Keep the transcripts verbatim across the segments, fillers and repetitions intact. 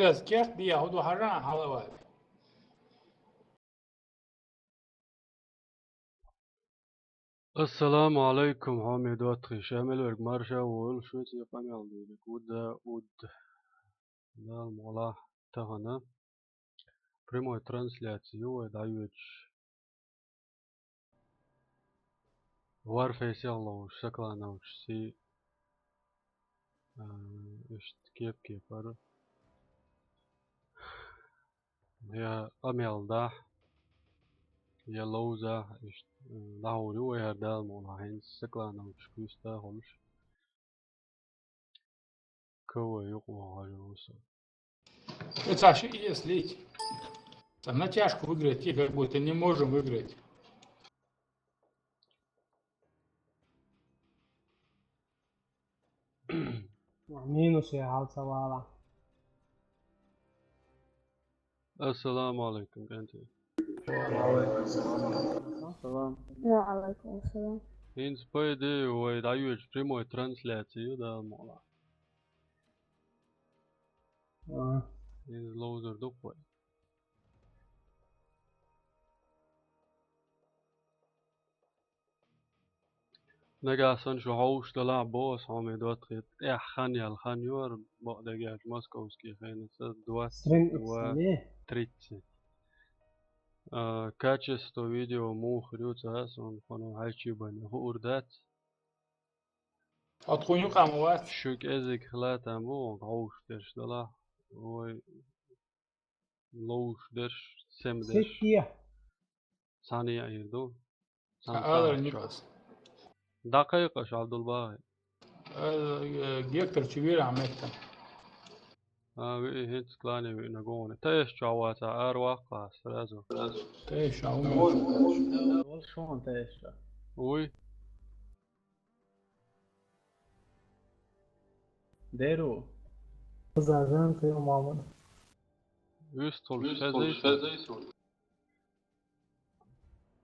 Аз керт бия хӀу ду хьаран хьалаваьв. Ассаламу Ӏалайкум, хьоме доттагӀий, ша мел верг марша волаш ву, шуца къамел дийриг ву да уд. Дала мукъалахь, тахана прямой трансляци ю вай дӀайоьдуш. Варфейсех ловш, саклановча си, а, иштта кеп-кепара. Я къамел дахь, я ловзахь, иштта, а, дӀахьур ю вай хӀара Дала мукъалахь, хӀинца саклановча куьйста а хуьлуш. Кого юкъа вахар ву со? Э, Саша, если ца натяжку выиграть, как будто не можем выиграть. Минус я хьалцавала. Ассаламу Ӏалайкум, кӀентий. Салам. Ва Ӏалайкум ассалам. ХӀинца пайде вай дӀайоьдуш прямой трансляци ю, Дала мукъалахь. А. ХӀинца ловзар ду вай. Нагахь санна шу хьовш далахь, боху ас, хьоме доттагӀий, тӀехь хан яьлла хан ю хӀара, бакъдерг аьлча, московский хенца двадцать два тридцать. А, качество видео муха хир ю ца, суна хӀуна хьайчи бан хуур дац. Хьо тхуна юкъа ма вац? Шу кӀезиг хила там бу, хьовш дерш далахь, вай ловш дерш, сема дерш. Сикке. Цхьана яа йир ду. Цхьана алар сахьат никъас. ДӀакхайкха аш, Абдулбагьи. Э, э, Гектор чу вира Ахьмед-та. А, ви хӀинца клане виъна гугӀуна. Тайш чу ваца, ара ваккха сразу. Тайш чу ву. Вол шон тайш чу. Уй. Деру. Зажан ты, мамон. Вистхуьлуш хезий суна?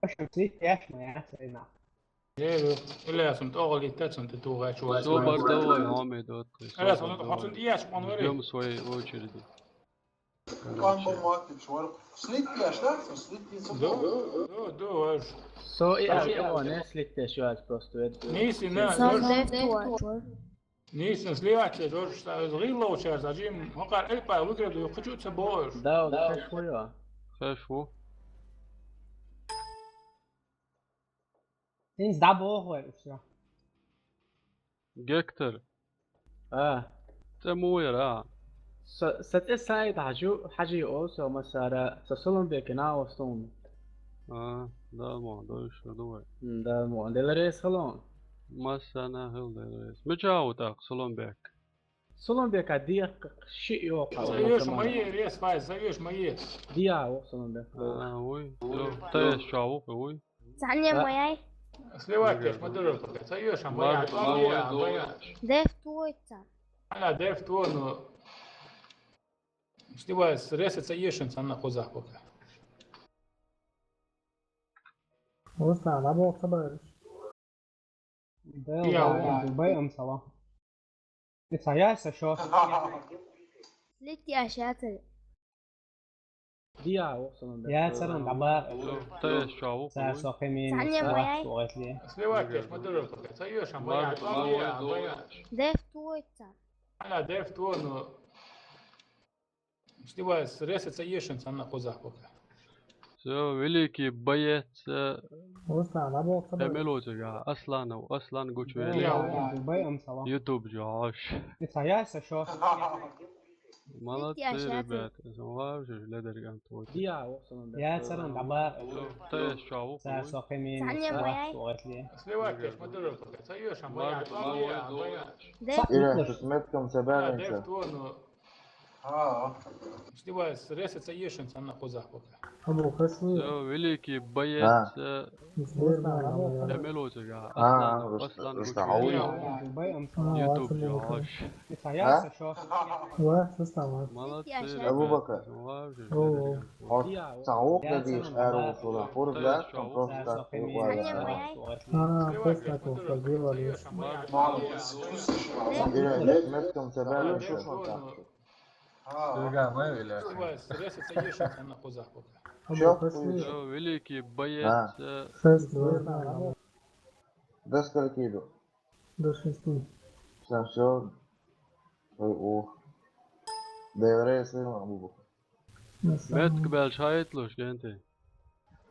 Аша цит яш ма яц айна. Деру. Ильясун тӀогӀал иттацун ты тугӀач вац. Собар давай, хьоме доттагӀий. Ильяс, собар давай. Хьо цун дияш ма вари. Ждём своей очереди. Слить еш, да? Слить еш. Ду, ду, ду, ду, аж. Со и аж его не слить еш, аж просто вед. Нийса, на. Со деф туа. Нийса, сливать еш, аж, гӀилло чар, сажим, хакар эльпа выиграть, хочу ца бош. Да, да, хеш ву я. Хеш ву. Ин сдабохой, всё. Гектор. А. Це муй ра. Са, са це сайт хажу, хажи о, со масара, са Соломбек на остун. А, да, мо, да, ишо, давай. М, да, мо, деларе салон. Масана хил деларе. Меча вот так, Соломбек. Соломбека дияккха шиъ йоккха. Заюш ма е, рес вай, заюш ма е. Дия ву Соломбек. А, уй. Йо, тайш чу ву, уй. Цхьанне ма яй. Сливать еш, ма дурар пока. Заюш ма яй. Деф туйца. Ана деф туй, ну. Сливать, рес ца ешин, цхьанна кхузахь пока. Руслан, а бо хабар? Дел, я, да, бай амсала. Ица яса шо. Лит яшатал. Дия, вохсалан да. Я царан даба. Тайш чу ву. Цар сохимин. Цхьанне ма яй. Сливать еш, ма дурар пока. Ца еш, ма яй. Деф туйца. Ана деф туй, ну. Сливать, рес ца ешин, цхьанна кхузахь пока. Всё, великий боец, э, Руслан, а бо хабар? Эмелозига, Асланов, Аслан Гучвели. Я, бай амсала. YouTube чу аш. Ица яса шо. Молодцы, ребята. Вау, же ледер ган твой. Дия, вохсалан да. Я царан даба. Тайш чу ву. Цар сохимин. Цхьанне ма яй. Сливать еш, ма дурар пока. Ца еш, ма яй. Деф. Ира, хикмет кам се баьлла. Деф туй, ну. А. Сливать, рес ца ешин, цхьанна кхузахь пока. Абу Хасни. Всё, великий боец, э, Эмелозига, Аслан, Аслан Гучвели. YouTube чу аш. Ва, Руслан, ва. Молодцы, Абу Бакар. Вау, же ледер ган. О, сагӀук да дийш, ара ву шула. Пург да, кам просто так, ву, ву, ву. А, просто так, ву, делали. Ира, хикмет кам се баьлла, шу шон так. Сюрган ма виле. Вась, ресо ца ешан цанна хоза хоза. Чё? Всё, великий боец, А. э, Шесть, да. До скольки иду? До шести. Всё, всё. Ой, ух. Девре сына буду. На самом Метка бел шайтлуш, генти.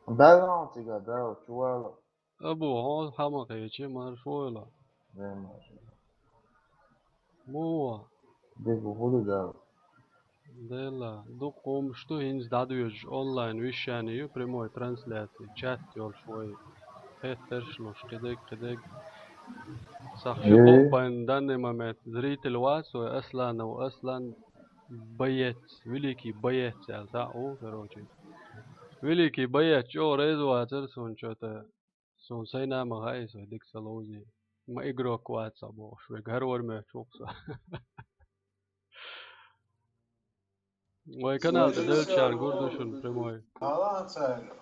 Бел он тига, да, чувала. Абу, хьо хьамакъ хьечи, марш войла. Вен марш. Муха? Дегу худу дал. Дела, дукха хӀумаш ду, хӀинца дӀадоьжуш онлайн вещание ю, прямой трансляция, чат йолуш вай. Хеттарш луш, кхидерг, кхидерг. Сах ши Э. Хоппайн данный момент зритель вац вай, Асланов Аслан боец, великий боец аьлла, цхьаъ ву, короче. Великий боец, чӀогӀа реза вацара суна чё-то. Суна сайна ма хаьа, со дика ца ловзий. Ма игрок вац со бохуш, вега хӀара вара моьттуш ву-кх со. Вай канал тӀе деллачарна гур ду шуна прямой. Ала цаьрга.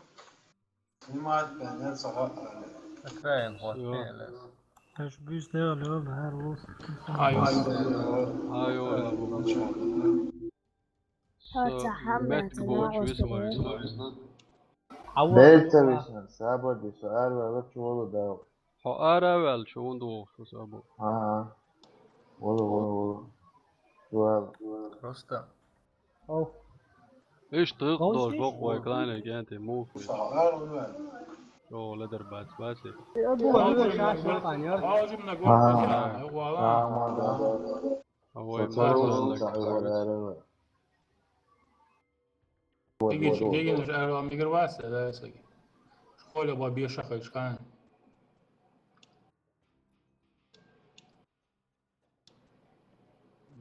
Снимать бен, я ца хаьа. Всё. Аш буьйса дегӀ лоьру, хӀара ву. Ай, ай, ай, ай. Ай, ой, ла бу. Со метка боцуш висмойла. Бер ца висна, сабади, со араваьлла чу вала дав. Хьо ара ваьлла чу хӀунда вогӀуш ву сабо? ХӀан-хӀа. Вала, вала, вала. Чу вала. Просто. Ох. Иштта гӀуллакх долуш боккъал вай клане генти муха ву. Со ара ваьлла. Чо ледар бац, бац и. ХӀан-хӀа. ХӀан-хӀа. Вай Со ца маршалла вала, ца вала, ара ваьлла. Дигичи, дигинаш аьлла мигар вац, да, саги. Школе бан беша хилча хана.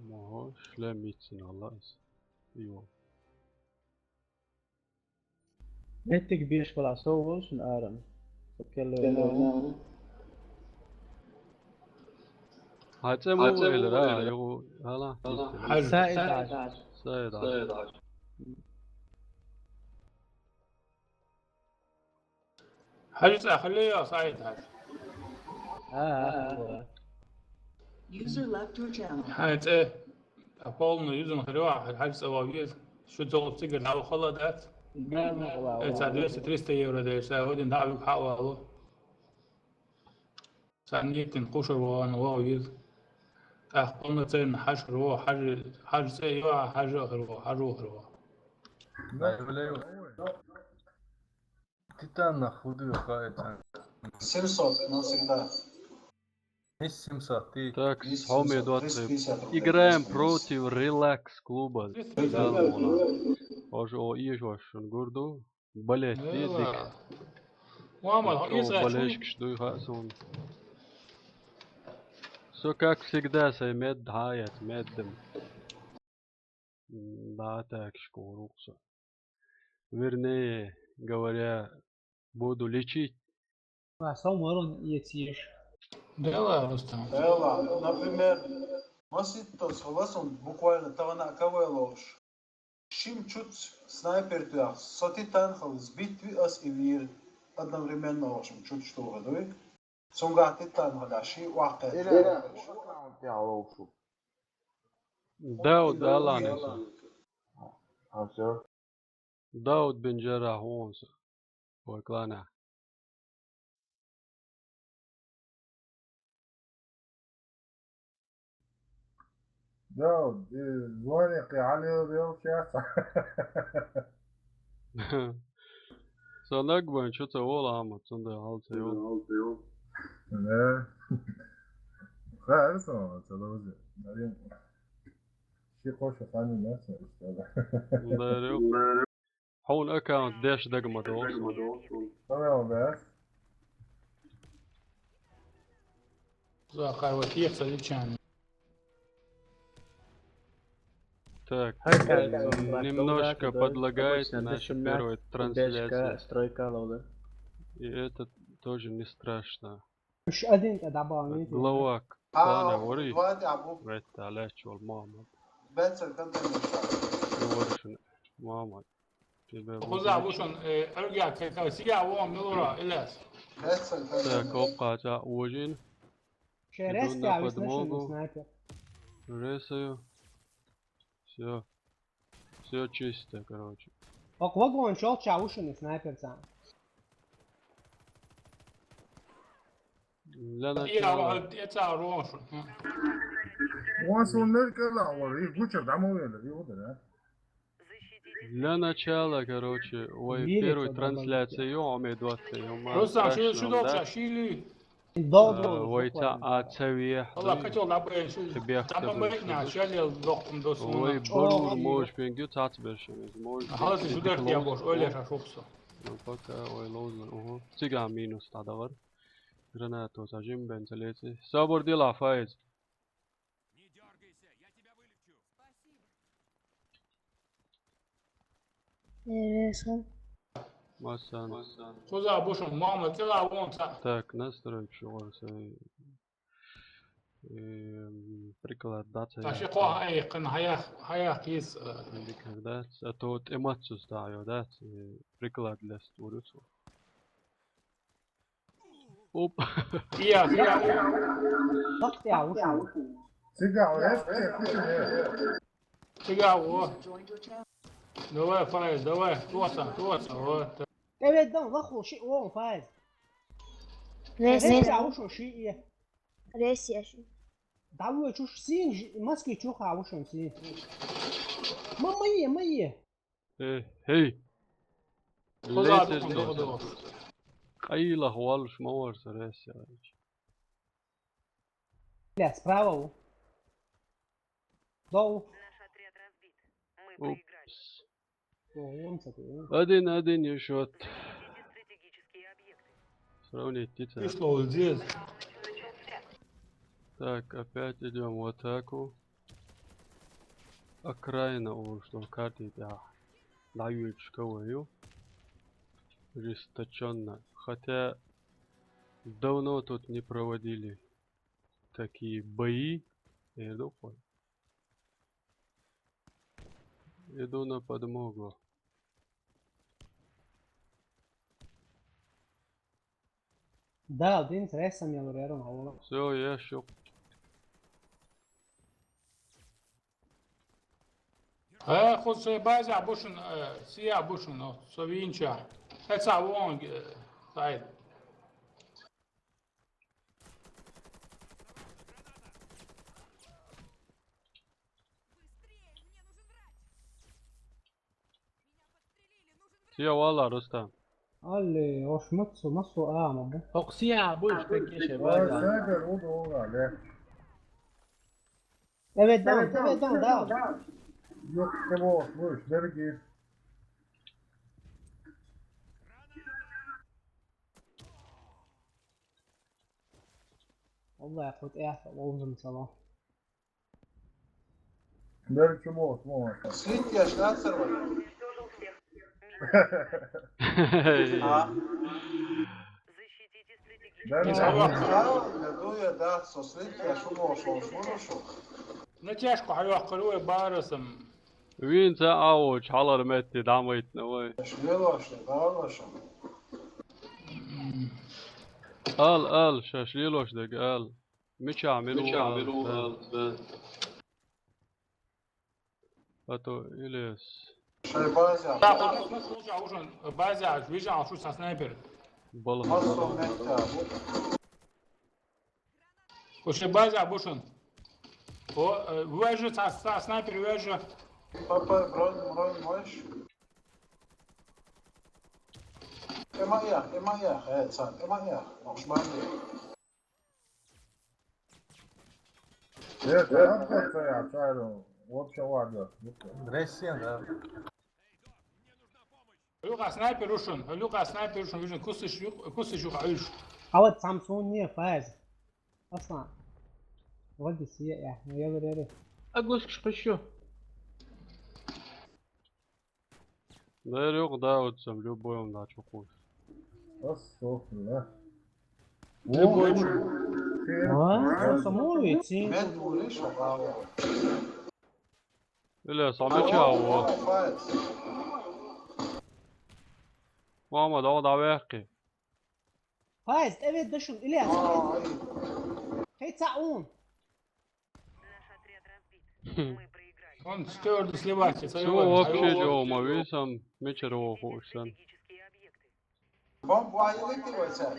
Мо, шлем йицина хилла иза. Йо. Меттиг беш вала со волчун аран. Со келлера. Хьан цӀе ма ву элира, югу, хьала? Хьажа. Саид Хьажа. Саид Хьажа. Хьажа цӀа хилла я, Саид Хьажа? А, а, а. User left your channel. Хьан цӀе, а, полный юзан хир ваха, Хьажа цӀа ван веза. Шу цо цигара дӀавахалла дац? Да, да, да, э, ца да. Двести-триста евро деш, ца гӀодин дӀа а вуьгу хьа а валу. Царна йиттина кхушар вахана вогӀу иза. ТӀаккха полноценна Хьажа хир вогӀу, Хьажа, Хьажа цӀе йогӀу, Хьажа хир вогӀу, Хьажа хир вогӀу. Да, Ивлеев. Титанах худую хаица. Семьсот навсегда. Из семьсот, ты. Так, Из хьо ме семьсот, доцу. Триста пятьдесят рублей. Играем против Relax клуба. Триста пятьдесят рублей. Да, ладно. Ож о еш ваш шун гурду. Балет, э, дик. Ва, ма, хьо иза чу болельщикаш дуй хаьа суна. Со, как всегда, сайн медда хьаяц, меддам. М, да, так, шкурукъ со. Вернее говоря, буду лечить. Ва, со ма варон ецийш. Дела, Рустам. Дела, например, маситтас хилла сон буквально тахана а кавай лош. Шим чуц снайпер туьйхьа, со титан хала, сбить ви ас и вийр одновременно, в общем, чуц тухур дуй. Цунгахь титан хала, ши ваккхе. Ира, шу аккаунт тӀехь ловшу. Дауд Аллан иза. А, всё. Дауд бин Джаррах ву со. Вай клана. Да, э, звание кхин хьалъяла дела сейчас. Со наг вайн чу ца волу, амма цундела хьал ца йолу. Да. Хаьара со, ца лозе. Наверное. Ши кхо шу хан ю нацна иштта. Да, рю. Хьуна аккаунт деш дага ма догӀу суна. Ца вел беш? Захар, вот их ца личан. Так, немножко подлагает наша первая трансляция. Стройка лола. И это тоже не страшно. Уж один тогда баланит. Глава клана вари. Вет, Алеш, чуал Мухаммад. Бецер контент. Вари шуна Мухаммад. Тебе хуза буду. Вушун, э, аргя, как, как, сия вон, милура, Ильяс. Так, опа, за ужин. Через иду на подмогу. Снайпер. Рисую. Всё. Всё чисто, короче. Около вагона чёлча уши не снайпер сам. Для Я начала. Ва-, я ца рошу. Вон сон мер кела вар, и гуча дамо вела, и вот, да? Для начала, короче, ой, Вилли первой чё, трансляция, ё, а мы двадцать, ё, ма, Просто там страшно, что да? Шили. Добро, Э, ой, ца, буквально. А ца ве. Вала, хотел на бен, что Тебе там кто-то мы что-то. Начали локом до Ой, сумма. Барур, может, пенгю, ца тебе что, может, Ага, ты пенгю, сюда я клоун. Бож, Оля, шашуксо. Ну, пока, ой, лоузман, угу. Цыган минус, та давар. Гранату сажим, бен, целецы. Собор дела, Файз. Не дёргайся, я тебя вылечу. Интересно. Масан. Куза бушун, мама, цела вон ца. Так, настройки, что у вас, э, эм, приклад, да, ца Та я. Ши кох ай, кын хаяк, хаяк из, э. Никогда. А то вот эмоцию ставил, да, э, приклад для створюцу. Оп. Я, я. Бак я, ушу. Цыган, э, э, э. Цыган, о. Давай, Файз, давай. Туаса, туаса, вот. Эвет, дан, лаху, ши, о, Файз. Рес. Эвет, я, ушу, ши, э. Рес, я, ши. Давай, чуш, син, жи-, маски, чуха, ушу, син. Ма, ма, е, ма, е. Э, эй. Коза Лезер духун, духун, доза. Духун. Къайла хвалш ма варса ресяч. Бля, справа у. Доу. Наш отряд разбит. Мы проиграли. Упс. Доу, он такой, а? Один один и счёт. Защитите стратегические объекты. Сравнить птица. Пришло здесь. Так, опять идём в атаку. Окраина, о, что в карте, да. Даючка вою. Ожесточённо. Хотя давно тут не проводили такие бои. Иду, иду на подмогу. Да, один ресом я лурером, а вон. Всё, я щуп. Э, худ се база бушун, э, сия бушун, но, со винча. Эца вон, э, сайд. Сия вала, Рустам. Алле, ошмат су, масу ама бу. Оксия, бу ишпекеше, Ой, база. Север, у долга, ле. Эвет, дан, эвет, дан, да. Ёк, кого, слышь, дорогие. Валлахи, хоть эхо, лоузман сало. Бери чему, чему? Слить я шнацер вар. А? Бери. Сава, сава, я дуя, да, со слить я шумо, шо, шо, шо. Натяжку хавах круе барасам. Винца ауч, халар метти дамайтна вай. Шнелош, да, лош. Ал, ал, шашлилош дег, ал. Мича миру, мича миру, да. А то или с- Шай база. Да, вот, вот, вот, вот, уже, база, вижу, а что со снайпер? Балах. Масо метта. Уже база, бушун. О, э, вежа, со, со снайпер, вежа. Папа, бронь, бронь, можешь? Эмая, эмая, э, сан, эмая. Может, база. Э, да, я, я, я, вообще ладно. Ресен, да. Люка снайпер ушун, Люка снайпер ушун, вижу, кусыш, кусыш, уш. А вот Самсон не, Файз. Аслан. Вот здесь я, я, я говорю. А госк шпышу. Да, Лёх, да, вот сам любой он, да, чё хочешь. Осохна. Любой. О, чё? А, самого идти. Мед улиш, а. Или сам А, чё, а, вот. Мама, да, да, вехки. Файз, эвет дашун, Ильяс, эвет. Хей, ца он. Наш отряд разбит. Мы проиграли. Он стюард сливать, это всё, вообще, Джо, мы весом мечеро хушан. Бомбу аилити вайса.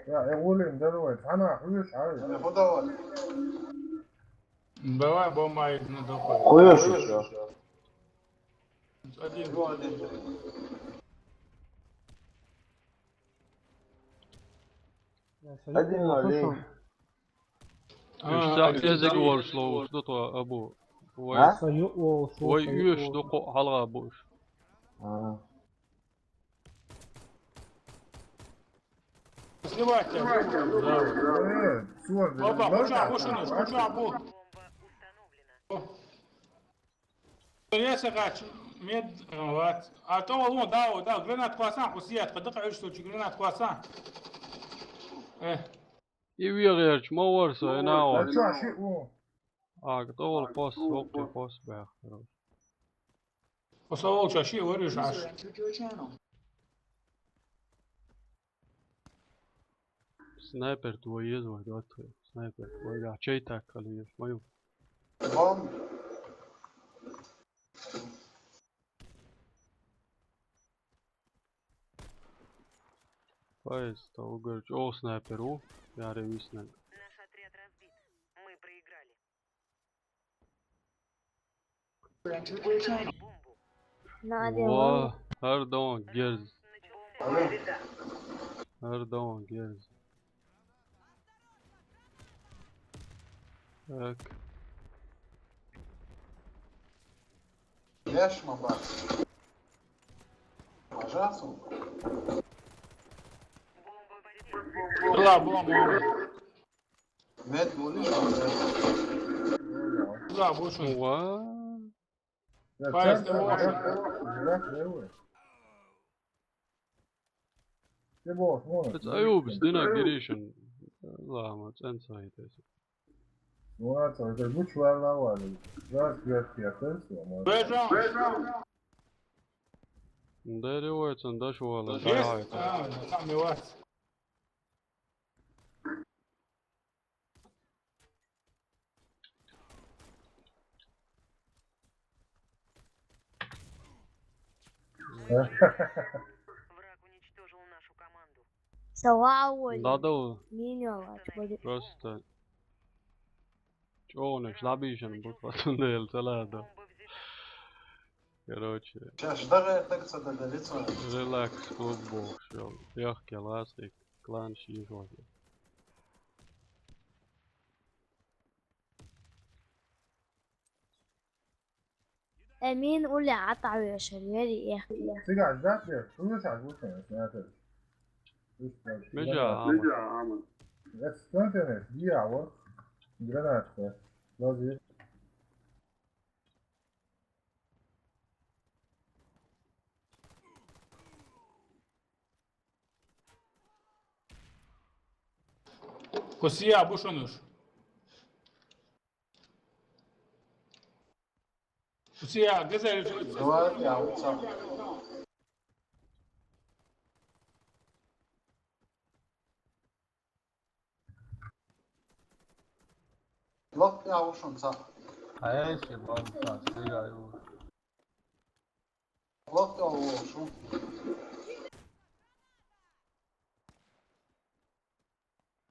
Я, я волин, да, давай, хана, хуёш, ай. Худо. Давай, бомба аилити, ну, давай. Хуёш ещё. Один. Один ноль. А, Ишта один кезек ноль. Болуш лоуш ду то, Абу. Вай. А? Саюк болуш, вай, саюк юш болуш. Ду ко халга буш. А. Сливать, да. Э, сюр, опа, да, куча, да, куча, да. Куча, Абу. Если кач, мед, вот. А то вон, да, да, гранат квасан, кусият, кадык иш случай, гранат квасан. Э. И виерч, ма ворса, и на. А чё, ши, о. А, то вол пос, вокте пос бях, короче. Пос вол чё, ши, воришь аж. Снайпер твой есть, вай, да, твой. Снайпер твой, да. Чей так, Алиев, мою. Вон. Поезд, угорч, о, снайпер, у, я ревиснаг. Наш отряд разбит. Мы проиграли. Надо. Во, пардон, герз. Пардон, герз. Так. Яшма бац. Пожалуйста. Была бомба. Мед болиш. Была бомба. Уа. Паис, ты можешь. Ты бог, можешь. Это Аюб, сдина гиришин. Лама, ценца это. Ну, а то, это гуч варла варли. Раз, раз, я, раз, я, может. Бежал. Дэри уэцэн даш уала. Есть? А, там и вас. Враг уничтожил нашу команду. Салау алейкум. Да, да. Минёлач, будет. Просто. Чё он, лабишен, буквально, да, да. Короче. Сейчас, даже так, кстати, добиться. Релакс, клуб бокс, всё. Лёгкий ластик, клан шишок. Эмин уля атавешер, вери эх. Ты как, да, ты? Слышишь, а слушай, я смотрю. Меджа, ама. Это что ты, дьявол? Гранатка. Лови. Кусия, бушунуш. Кусия, газель. Давай, я, вот сам. Лок, я, ушунца. А я ещё бомба, стреляю. Локтал лошу.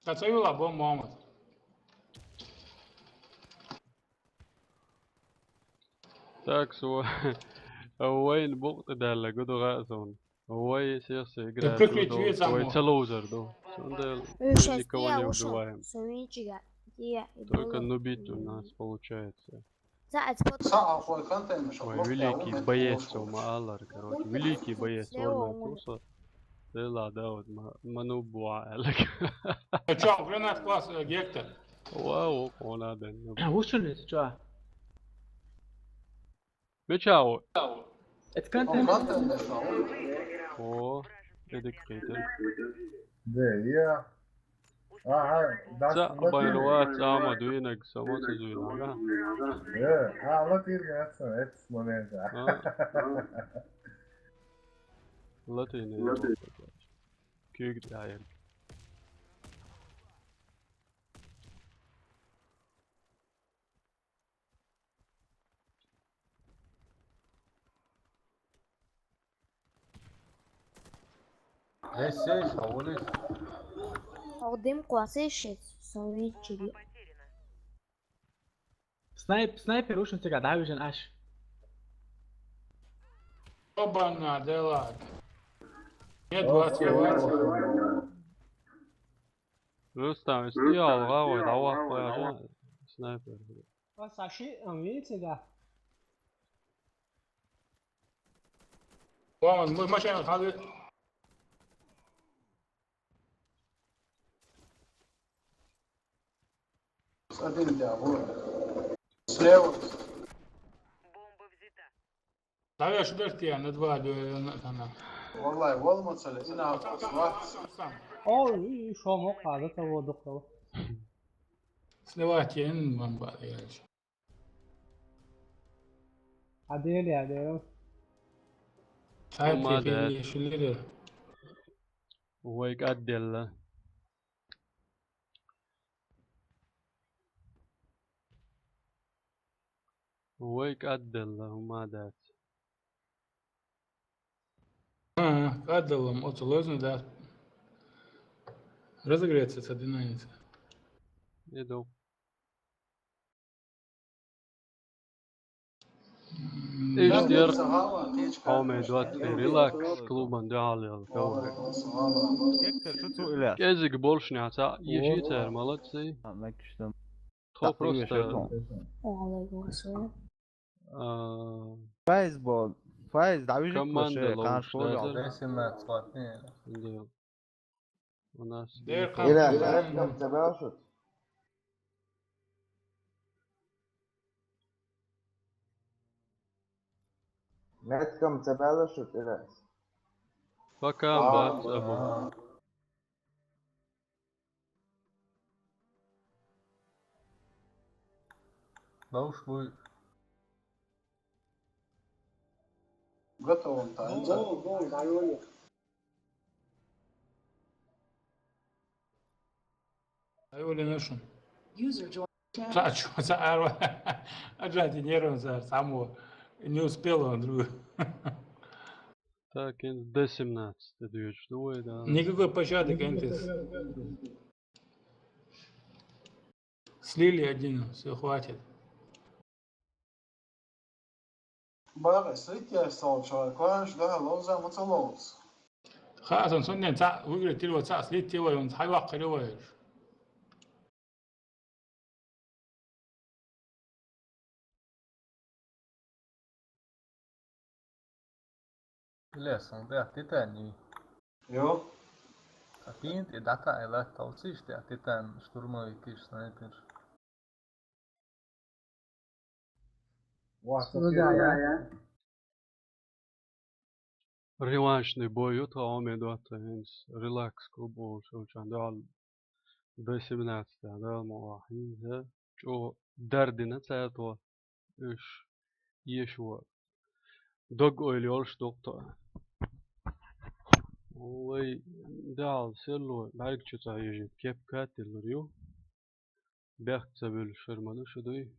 Кацаюла бо Мохаммад. Так, со Уэйн бухты дала, гудуга сон. Уэй сердце играет. Прикрыть вид. Уэй само. Целозер, да. Сандел. Э, щас никого я не ушёл. Убиваем. Сумичига. Только нубить у нас получается. Са, а вот са, а хуй контент, ой, великий боец, Омар Аллар, короче, великий боец, слева Орман он. Куса. Да ладно, вот, ма-, ману буа, Алек. А чё, гранат класс, э, Гектор? Вау, он один. А, вот что это, чё? Мечао. Это контент. О, эдик хейтер. Да, я. Ага, да. Са, байруа, са, ма дуинаг, са, ма са дуинаг, а? Э, а, вот и это, это момент, а. А. Латин, латин. Кюк, да, я. Эсэш, хавулис. Огдим квасэшэс, совечили. Снайп-, снайпер ушин цигара дӀавижан аш. Обана, делак. Нет, двадцать восемь. Рустам, если я алга, ой, давай, ой, а снайпер. Ва Саши, а, видите, да? Вон, мы машина, хали. Один, да, вот. Слева. Давай, что ты, на два, да, на, на, на. Валлай, валмацале, ина, ва. Ой, и шо, мокъа, да того, да того. Сливать, я не могу, я. Адели, адели. Ай, Умадет. Прикинь, шулери. Вайк отдельно. Вайк отдельно, умадет. А, отдельно, вот сложно, да. Разогреться, соединиться. Иду. М, Иштта яр хӀама дуьйцу, релакс клубан дуьхьал йолу хӀама. Гектор шу цу иля. КӀезиг болшнехь цхьаъ еши цара, молодцы. А, меккиш там. Тхо просто. Валайкум ассалам. А, Файз бо, Файз, дӀавижи команда кхуьше, ловуш кхана школа дазар. Восемнадцать хватит. Да. У нас Дер никого. Ира, меттам ца бел шуьца? Меттам ца бел шуьца, Ира? Пока, а, бац, а, Абу. Ловуш вуй. Готово, да? Го, го, го, го. Ай, Оля, нашу. Ца чу, ца арва. Отжать нервы, ца, само. Не успел он, друг. Так, ин Д семнадцать, это что, да? Никакой пощады, конечно. Слили один, всё, хватит. Бара, слитте солча, кланш, да, ловза, ма ца ловз. Хаасан, соннен цхьаъ выиграть тилла, цхьаъ слитте вай, он цхьа ваккхаре вай. Лесан, да, титани. Йо. А пинт и дата и лат толциш, да, титан штурмовикиш, снайперш. Ну да, да. Реваншный бой ю тхо, хӀума доцу хӀинца, релакс клуб олуш, олучан дуьхьал Д семнадцать, да, ма вахьа, хӀинца чӀогӀа дардина цара тхо, уьш, ешо, дог-ойла йолуш ду-кх тхо. Вай, дуьхьал селло, бӀаьрг чу ца хьежийта, кепка а тиллур ю. Бехк ца буьллуш хир ма ду шу дуй.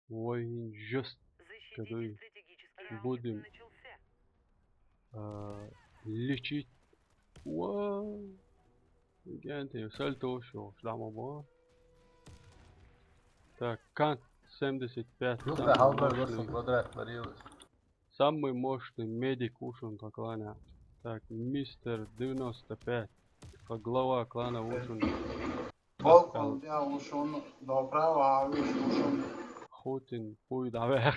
Вай, хӀинца жестко дуй. Будем, а, лечить. Вау! Гентий, сальто шо, шламо бо. Так, Кант семьдесят пять, Юха, самый хьалбар мощный. Лосан квадрат барилась. Самый мощный медик ву шуна тхан кланехь. Так, мистер девяносто пять. Тхан глава клана ву шуна. Балкон, я ву шуна, до права, а виш ву шуна. Хутин, пуй, давай.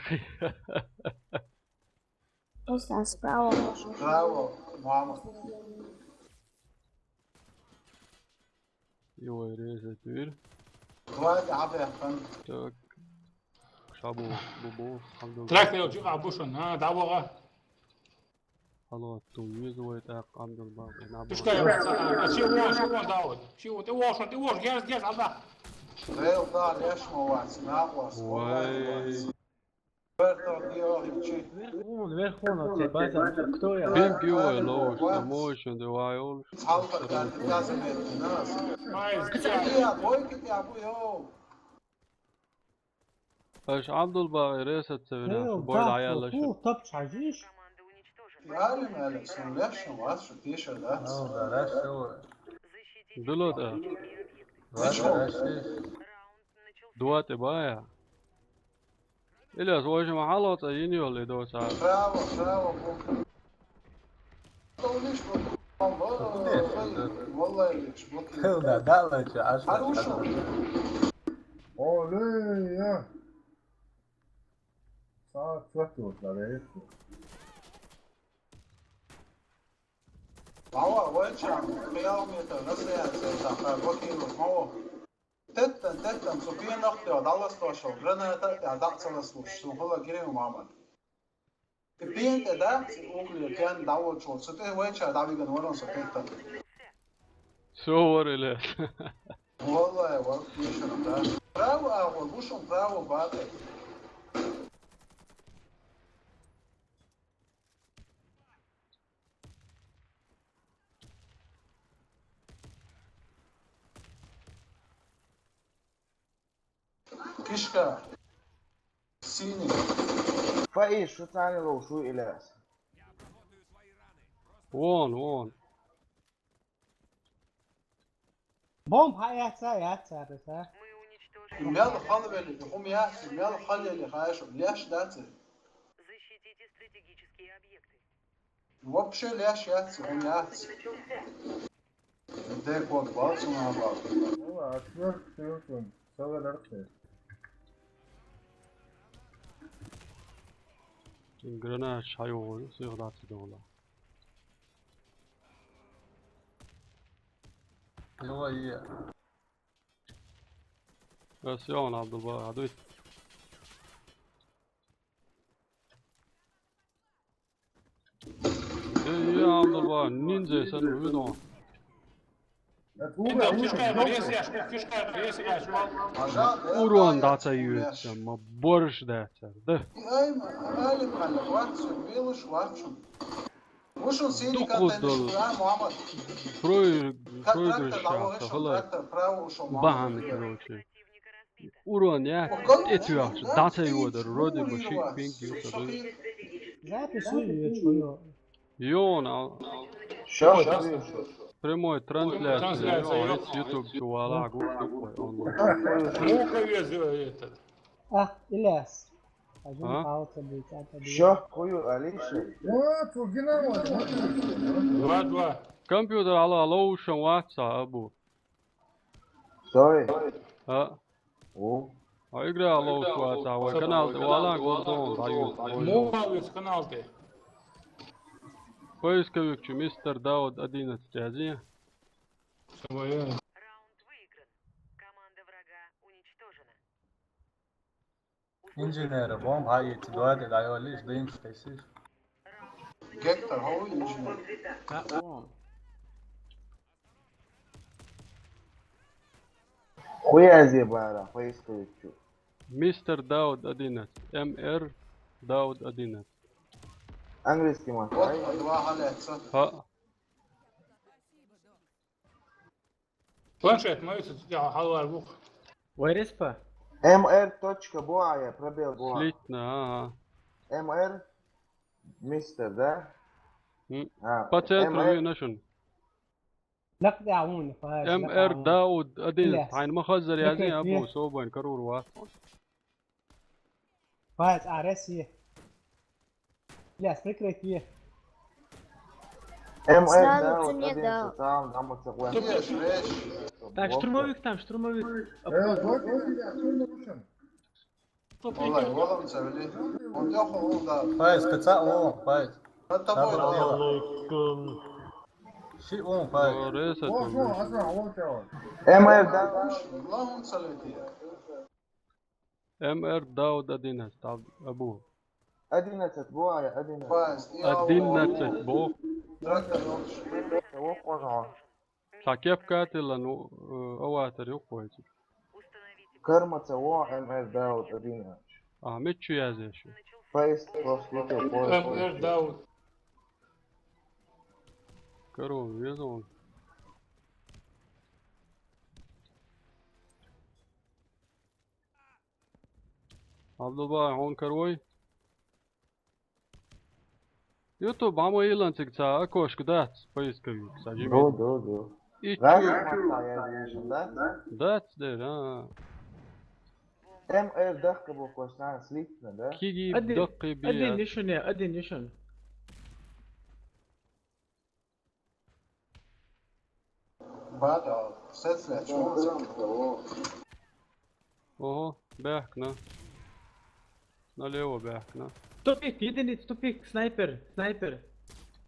Просто справа. Справа, мама. Йой, реза туьр. Давай, давай, давай. Так. Шабу, бубу, хабду. Трактор чу абушун, а, давай. Хало, ту визу вай так, Абдулбар, на. Тушка, а, а, чи вон, чи вон, давай. Чи вон, ты вошун, ты вош, герз, герз, алда. Рейл, да, леш, молодец, на вас, вай. Молодец. Верхон, верхон, оце база. Кто я? Пинг ю вай лоуш, на мощен, давай, олуш. Цалка, да, ты вязаный, нас. Ай, я, бойки, я, бу, йоу. Аш Абдулбар, ресет, цевер, бой, да, я, лаш. Тапча, видишь? Алим, Алим, сен леш, шу вас, шу тише, да? Ну, да, да, шу. Дуло да. Ва, да, шу. Дуа те бая. Илияс, вожим хьалоца йин йолли доца. Право, право, бу. Товлиш бу. Валлай, лиш бу. Да, да, лучше, а что? Хорошо. Оле, я. Саат чуат вот, да, да, это. Ава, вайчам, километр, расстояние, так, блокирует, мало. Теттан, теттан, цу пенах тё, даллас тошо, граната тё, дацалас луш, сун хула гирем мамат. Ты пен тё, да? Угли, пен, дало чё, цу ты вайча, да, виган ворон со теттан. Всё, варили. Валлай, вал, пешана, да. Право, а, вот, бушум право, баты. Кишка. Синий. Фаис, шу цани лоу, шу Илияс. Вон, вон. Бомб хьаяц, яц, яц, а? Мял халвели, хум яц, мял халели, хаяш, ляш дац. Защитите стратегические объекты. Вообще ляш яц, хум яц. Де код бал, суна бал. Ну, а четвёртый, четвёртый, целый раз. Гранат шайо, сыгъдат дола. Давай, я. Раз я, он, Абдулба, адуй. Э, я, Абдулба, ниндзя сэн уйдон. Фишка, рез яш, фишка, рез яш, вал. Урон даца юйтсэ, ма борш даца. Да. Ай, ма, али, ма, ватсу, белуш, ватсу. Дукъу дол. Прой-, проигрыш шахта, хала. Бахан, короче. Урон я, эти вообще, да, цей вода, вроде бы, ши, пинг, юта, да. Запись, ой, ё, чё, ё? Ё, на. Щас, щас. Прямой трансляция, трансляция, ё, ё. С YouTube чувала, гу-, гу-, ой, он. Муха везёт этот. А, Ильяс. А? Пожалуйста, будет, а, победит. Всё, хую, Алиша. Вот, у Геннадия. Два два. Компьютер, алло, алло, ушам ватса, абу. Sorry. А? О. А игра, алло, ушам ватса, вай канал, вала, гордон, даю. Муха вез канал ты. Поисковик, чё, мистер Дауд одиннадцать, ази? Раунд выигран. Команда врага уничтожена. Инженер, бомб, а, эти два, ты даёшь лишь дым, что ты. Гектор, хау инженер? Та он. Хуя зебара, поисковик чё? Мистер Дауд одиннадцать. М Р Дауд одиннадцать. Английский мат. Вот, два халяца. Ха. Планшет, мой, я халвар бух. Where is pa? М Р точка буая, пробел буа. Слитно, ага. М Р, мистер, да? М. А, По центру М Р. Нашёл. Лак да, он, Фаиз, М Р лак, он. Дауд, один. Лес. Айн махазар язни, Лес, абу, лес. Собан, карур ва. Фаиз, а, Россия. Лес, прекрати. М Р, сразу да, вот цене один дал. Там, там вот такой. Так, штурмовик там, штурмовик. Э, вот, вот, вот, вот, вот. Олай, олам савли. Он да, он да. Фаиз, кыца, о, Фаиз. Хата бой. Алейкум. Ши, о, Фаиз. О, реза. О, тумуш. О, аза, о, чао. М Р, да. Аллахум салати. М Р Дауд одиннадцать, Аб-, Абу. Одиннадцать, бывает, одиннадцать. Одиннадцать, бо. Трактор, он. О, коза. Са кепка тилла, ну, э, аватар юкъойчи. Кармаца во М Р Дауд одиннадцать. А, мечу я здесь. Поезд просто летел, поезд. М Р Дауд. Корова, везу он. Абдулбай, он корвой? YouTube хӀама йиллан цига цхьа окошко дац, поисковик, цхьа Gmail. Ду, ду, ду. И чу- Радио мотта яздеш, да? Дац дера, а. М Р даккха букваш нана слитна, да? Киги Один, даккхи один бият. Нишуне, один нишун. Бада, сецле, чё? Ого, баьхкина. Налево баьхкина. Тупик, единица, тупик, снайпер, снайпер.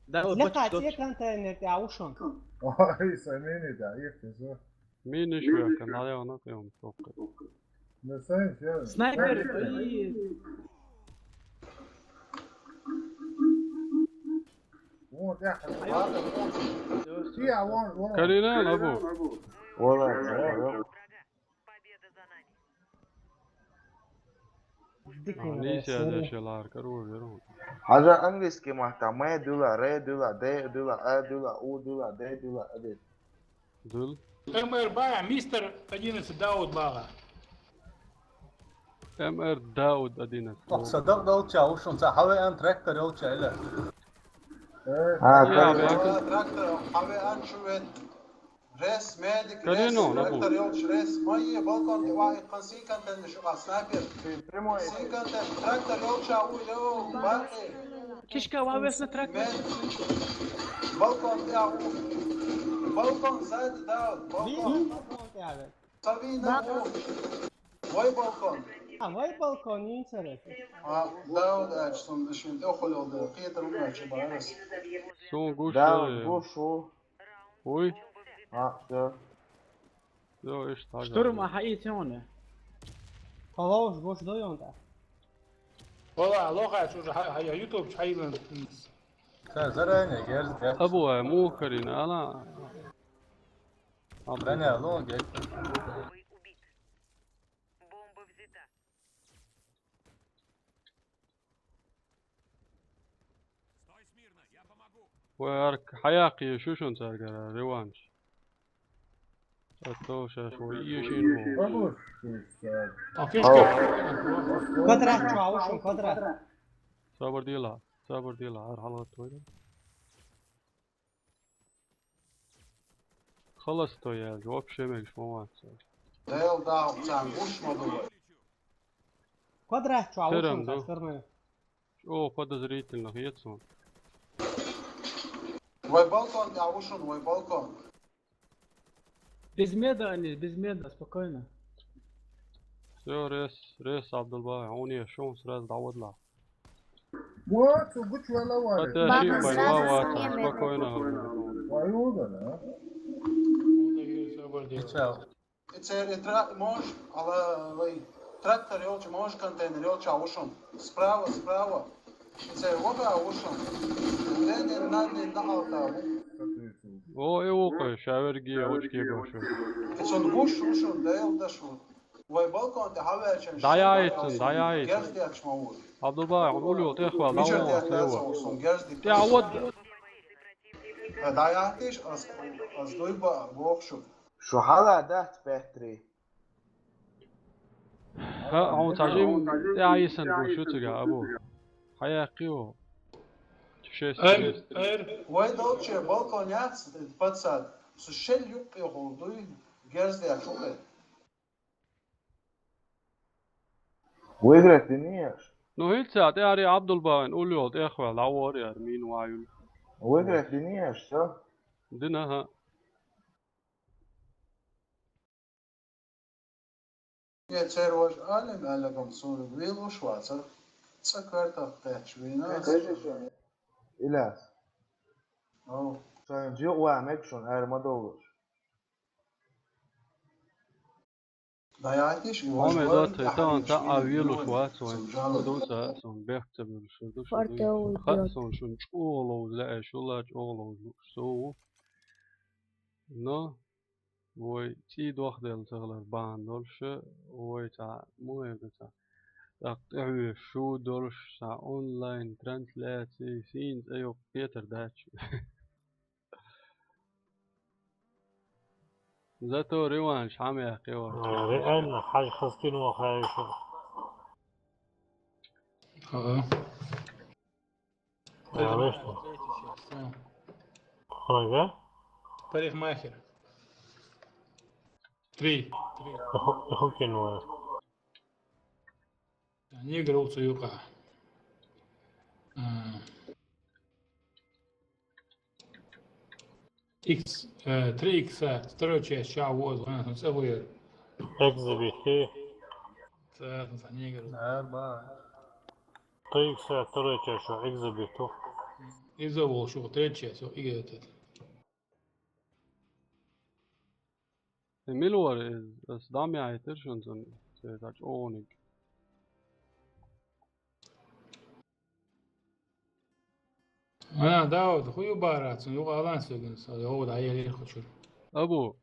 Да, вот, Леха, вот, те вот. Контейнер, те аушон. Ой, са мини, да, их, ты что? Мини швека, налево, на прям топка. Ну, сами все. Снайпер, и Вот, я. Всё, всё, Ти, а всё. Вон, вон. Карина, абу. Вала, вала. Дикий Ани раз, сяда сори. Шелар кару веру. Хьажа английский махта. М дула, Р дула, Д дула, А дула, У дула, Д дула, один. Дул. М Р бая, мистер одиннадцать Дауд бага. М Р Дауд одиннадцать. Ох, садак долча, ушун ца хаве ан трактор йолча, или? А, Я, трактор. Бакин. Трактор, хаве ан чувет. Рес, медик, Калино, рес, набу. Трактор йолч, рес. Мое, балкон, дивай, кон синкантен, шуга снайпер. Прямой. Синкантен, трактор йолча, у, лево, бахи. Кишка ва весна трактор. Мен. Балкон, я, у. Балкон, сзади, да, балкон. Савина, у. Вай балкон. А, вай балкон, интересно. А, да, да, что он дышит, да, холил, да, Петр, у, значит, барас. Сун гуш Да, да, гушу. Уй. А, всё. Всё, ишта. Штурм, аха, и тёмный. Халауш, гуш, да, он да. Вала, лоха, чё же, ха, ха, я YouTube, чё, ха, именно. Ца, заранее, герз, герз. Абу, ай, мухарин, ала. Абу. Заранее, ло, герз. Вай арк хьаяккхий шу шун царгара реванш. А то шаш вай ешин вол. Квадрат, чё, аушун квадрат. Сабар дила, сабар дила, ар халат вай. Халастой яьлча, вообще мегаш ма вац. Дел дагӀа цхьан гуш ма ду вай. Квадрат чу Терем, авушун да? Кастарны. О, подозрительно, хет сон. Вай балкон, я вушун, вай балкон. Без меда они, без меда, спокойно. Всё, рес, рес, Абдулбай, он я шон сразу доводла. Вот, гуч вала вара. Хата ши Бабна пайва сразу вата, сними. Спокойно. Ваюга, да? Чао. Цер и тра-, мож, ала, вай, трактор йолча, мож контейнер йолча ушун. Справа, справа. Цер вога ушун. Ден, ден, на, ден, на алта. О, и укы, шаверги, очки гошу. Цун гуш ушун, да, ел дашу. Вай балкон тӀа хьаваьча шен ДӀаяйцун, балкон ДӀаяйцун. Герз деш ма ву. Абдулбай, хьуна уллув тӀехвала, мичара дӀавала тӀехвала тӀехвала. Сон герз деш. ТӀехвала. Э, дӀаяхтиш, аз, аз дуй ба, бохшу. Шу хьала дац, Петри? ХӀа, хьуна цхьа жим тӀехьайсан гуш ю цига, абу. Хьаяккхио. Шесть Эр, мест. Эр. Вай долче балкон яц, пацан. Су шел юккъе хул дуй, герз деш хул. Выиграть динеш? Ну, хӀинца тӀе ари Абдулбаен уллув тӀехвала, дӀавора яр, мин ваюл. Выиграть динеш, всё? Дина, хӀа. Я цервож алим алагам сур вилуш вацар. Цаквар тахтач вина. Иляс. О. Сан жи уа мекшун эр мадолуш. Даяйтиш, Маме, да, те, тан, та а вилуш вац, вай. Ду ца, сон бех ца вилуш, ду шу, Фарте ду. Уйдёт. Ха, сон шун чӀоагӀа ловза лаьа, шула чӀоагӀа ловза луш сов. Но, вай цӀий дох дел цаглар бан долуш, вай ца, мо эвда ца. ТӀаккха тӀехвеш шу долуш, ца онлайн трансляци, сийна цӀе йоккха петар дач. Зато реванш хьамех кхиор. Реально, хьажа хазтин ваха шу. Ага. Парикмахер. Парикмахер. Три. Парикмахер. Негр овца юкъа. Икс, э, три икса, второй часть, ша воз, ха, ца вуер. Экзибити. Ца, ца, негр. Да, ба. Три икса, второй часть, ша экзибиту. Изо вол шу, третья часть, ё, иге этот. Эмил вар, э, с дами айтыр шунцун, се тач оник. Ана, Дауд, хую барацун, югъа алан сёгюн са, Дауд, айели хучур. Абу,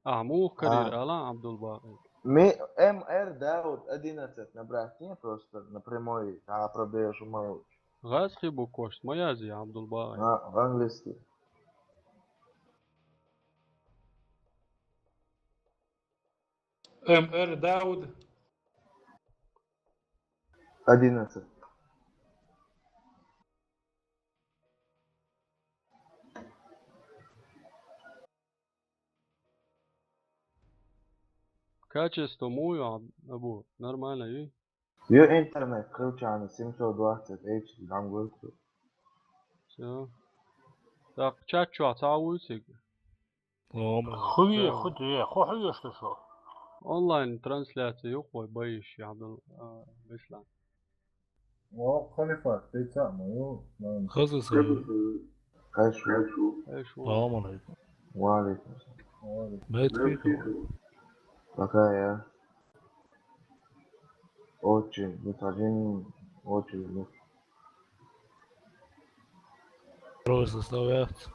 а, мух карир, алан Абдулбакъи. Ми, М Р Дауд одиннадцать набрать, не, просто напрямую, а, пробежу мою. Газ хибу кошт, маязи Абдулбакъи. А, английский. М Р Дауд. Одиннадцать. Качество муй, а, Абу, нормально, и? Ё интернет, крылчаны, семьсот двадцать H, гангольцу. Всё. Так, чат чё, ца вуй сиг? Хуви, худи, ху хуйш шо. Онлайн трансляция юкъой баиш, Абдул, а, Беслан. О, Халифат, ты сам, ё, нан. Хазы сай. Кайшу. Кайшу. Салам алейкум. Ва алейкум. Ва алейкум. Байтки. Пока я. Очень, ну, один, очень, ну. Второй составляет.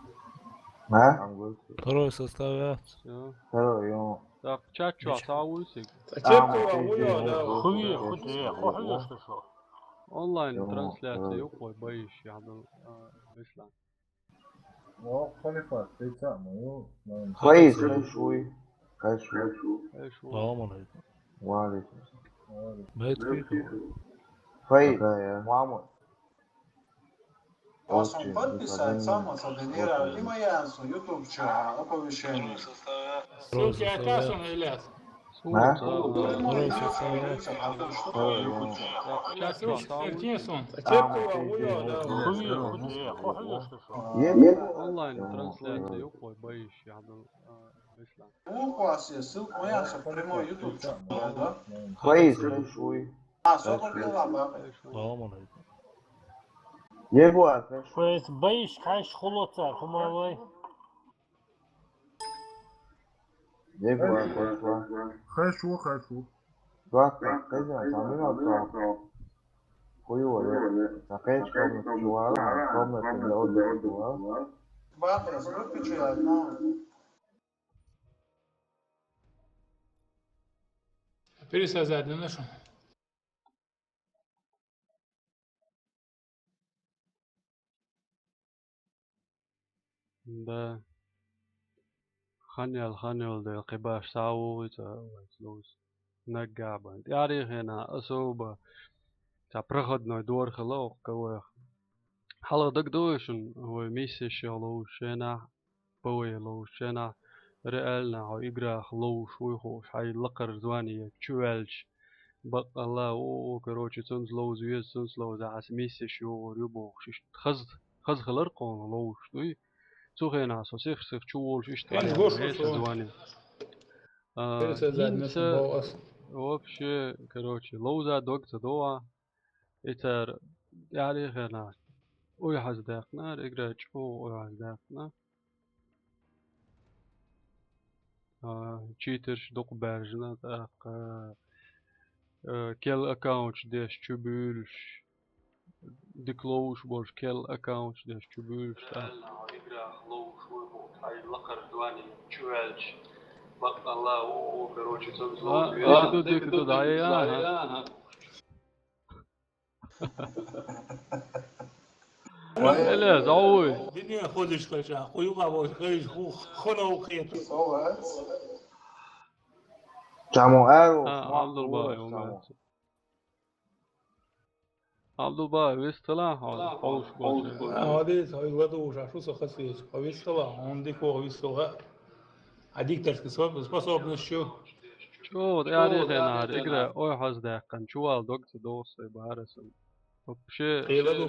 А? Второй составляет. Всё. Второй, ё. Так, чат чё, ца вуй сиг? Хуви, худи, ху хуйш шо. Онлайн трансляция юкъой баиш, Абдул, а, Беслан. О, Халифат, ты сам, ё, нан. Фаиз, кайшуй. Кайшу. Салам алейкум. Ва алейкум. Байтки. Фаиз, мама. Очень подписать, сам, особенно, и моя, YouTube ча, оповещение. Ссылки атасун, Ильяс. А? Онлайн трансляция юкъой баиш, Абдул, а, Беслан. Ух, у вас есть ссылка, моя, прямой YouTube канал, да? Фаиз, кайшуй. А, сокол белла, ба. Салам алейкум. Ебуар, кайшу. Фаиз, баиш, кайш хулоцар, хумавай. Ебуар, кайшу. Кайшу, кайшу. Ладно, кайза, там не надо. Хуёво, да? Та кайш комната чула, комната для отдыха чула. Батрас, выключи одну. Пересажать не нашёл. Да. Ханъял, ханъял да, кхы баш савугъица, луз. Наггахьа бан. ТӀаьхьарий хенахь особо цхьа проходной дора хилла окху КВН-х. Хьалха дагадогӀий шуна, вай миссеш йолу шенахь, ПВЕ ловзуш шенахь, реально хьо играх ловзуш вуй хууш, хьайн лакхара звание чу ваьлча, баккъалла, о, о, короче, цунца ловза веза, цунца ловза, хьан миссеш йогӀур ю бохуш, иштта хаза, хаза хилар кхуна ловзуш дуй. Цу хенахь со сих-сих чу волуш иштта ваьлла, хьан звание. А, хӀинца вообще, короче, ловза дог ца догӀа, и цара тӀаьхьарий хенахь уй хьаза даьккхинера, игра чӀогӀа уй хьаза даьккхина. А, читерш дукха баьржина, тӀаккха, а, кел аккаунташ деш чу буьйлуш, дика ловзуш болуш кел аккаунташ деш чу буьйлуш, тӀаккха. А, а, ду, дика ду, дӀаяй, ага. Эле, зовуй. Дуьне ходиш кхаьча, кху юкъа волуш хезаш ху-, ханов кхету. Чаму аьру, а, Абдулбай, чаму. Абдулбаев, вистхила хьо, хьовш болчу? А, хьо деза, хьо ладувгӀуш, шу со хасвеза. Хьо вистхила, хьуна дика воху вистхила. А дикторский спо-, способность шу? ЧӀогӀа тӀаьхьарий хенахьара, игра ой хьаздаьккхина, чувала дог ца догӀу сайн бахьара сан. Вообще, кхела ду.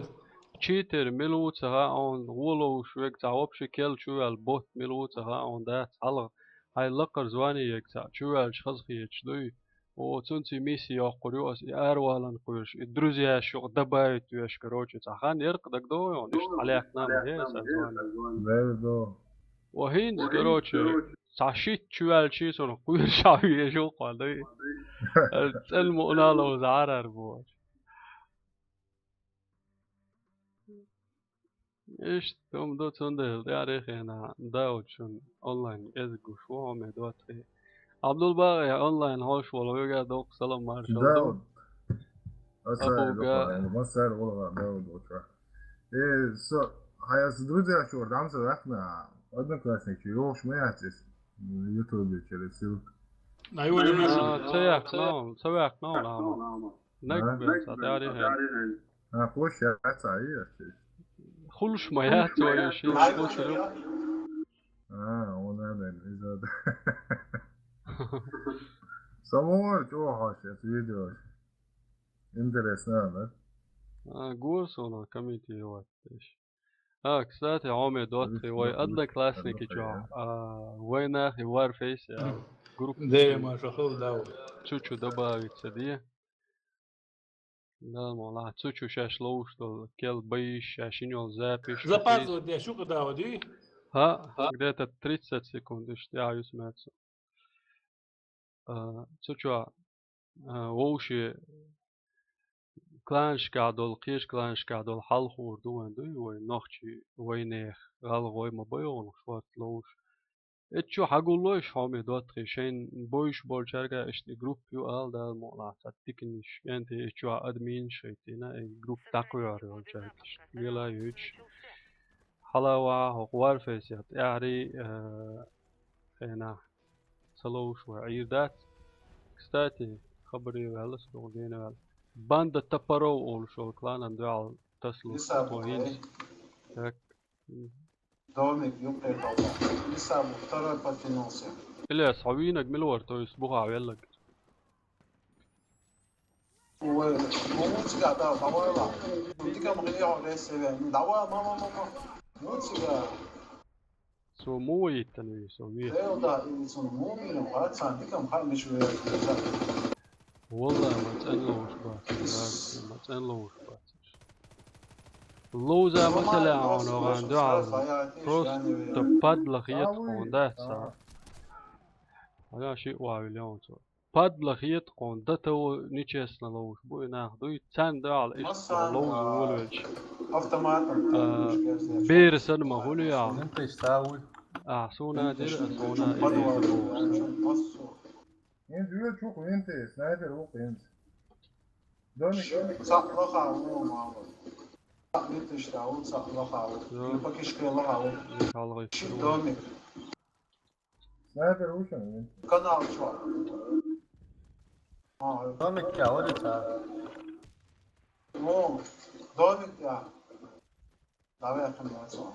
Читер мила ву ца хаьа, хьуна гӀо ловш верг цхьа вообще кел чуваьлла бот мила ву ца хаьа, хьуна дац хьалха. Хьайн лакхара звание ерг цхьа чуваьлча хазахеташ дуй? О, цунца и миссия йоккхур ю ас, и аравалан кхоьруш, и друзьяш юкъа добавить веш, короче, цхьа хан яркъ дагадогӀу хьуна, иштта хьалаьхна ма хей сан звание. ДагадогӀу. О, хӀинца, короче, цхьа шийтта чуваьлчий цунах кхоьруш а веш ву кхо дуй. ЦӀена мукъана ловза Ӏарар бохуш. Иштта хӀума ду, цундела тӀаьхьарий хенахь Дауд шуна онлайн кӀезиг гуш ву, хьо ме доттагӀий. Абдулбаев онлайн хьош волу вегар доккха салам маршалла ду. Дауд. Аса Абуга. Дукха, массара а валагӀа Дауд волчохь. Э, со, хьайн аса друзьяш чуьра дӀа ма ца ваьккхина, одноклассники, йохуш ма яц иза, ютубе чуьра ссылка. А, ца яьккхина, ца ваьккхина, Наг бен цхьа тӀаьхьарий хьайн. А, кхуш яц, а, и, а, чи. Хулуш ма яц, вай, ши, хулуш ю. А, он, а, бен, иза да. Самур, чего хочешь, видео? Интересно, да? А, гур сона комментировать деш. А, кстати, хьо ме доттагӀий, вай одноклассники чохь, а, вайнах и Warface, а, группа. Дера, маша, хала дав. Чу-чу добавиться де. Да, мола, цу чу шаьш ловш долу, кел байиш, шаьш йина йолу запись. Запаздывать деш ю-кх, Дауд, и? ХӀаъ, где-то тридцать секунд, иштта, я, юс меца. А, цу чу, а, вовше кланашкахь долу, кхечу кланашкахь долу хьал хуур ду вайн, дуй, вай нохчий, вайнех, гӀалгӀай ма бай оха шорта ловш. Эцчу хьагулло иш хьо ме доттагӀий, шайн бойуш болчаьрга иштта и группа ю ала, Дала мукъалахь, цхьа диканаш, кӀентий, эцчу админаш хӀиттийна, и группа дӀакхоьхьур йолчаьрга иштта лела а йойтуш. Хьала ваха хӀокху Warface-ехь тӀаьхьарий, а, хенахь ца ловш вай Ӏийр дац. Кстати, хабаре ваьлла, со догӀу гена ваьлла. Банда топоров олуш олу кланан дуьхьал тасалуш ду хӀинца. Так. Домик юккъе хьалха. Исабу второй подтянулся. Ильяс, хьо вийнаг мила вара, то есть бухахь веллаг? Ой, ну, у тебя, да, давай, ла. Ну, ты ко мне, я, давай, мама, мама. Ну, у тебя. Со муха йиттина вий, со ве? Хел да, и цунна муха вийна вац, царна дика ма хаьа, мича вер веза. Валлай, ма цӀена ловш бац, ма цӀена ловш бац. Ловза ма ца лаьа хьуна ван дуьхьал. Просто падла хета хьуна, дац ца. Хьуна шиъ ван вилла хьуна цо. Падла хета кхуна, дан тов нечестно ловш бу и нах дуй, царна дуьхьал иштта ловза волавелча. Автоматом. А, бер санна ма хуьлу яхь. Ахь суна дира, а суна и деза боху. ХӀинца вуьйцу ву-кх винти, снайпер ву-кх хӀинца. Домик. Цхьаъ лаха ву, мама. Цхьаъ витиш да ву, цхьаъ лаха ву. Йо. И пакишка лаха ву. Ши домик. Снайпер ву шуна вин? Канал чохь. А, домик я, вари ца. Ну, домик я. Давай, я, канал чохь.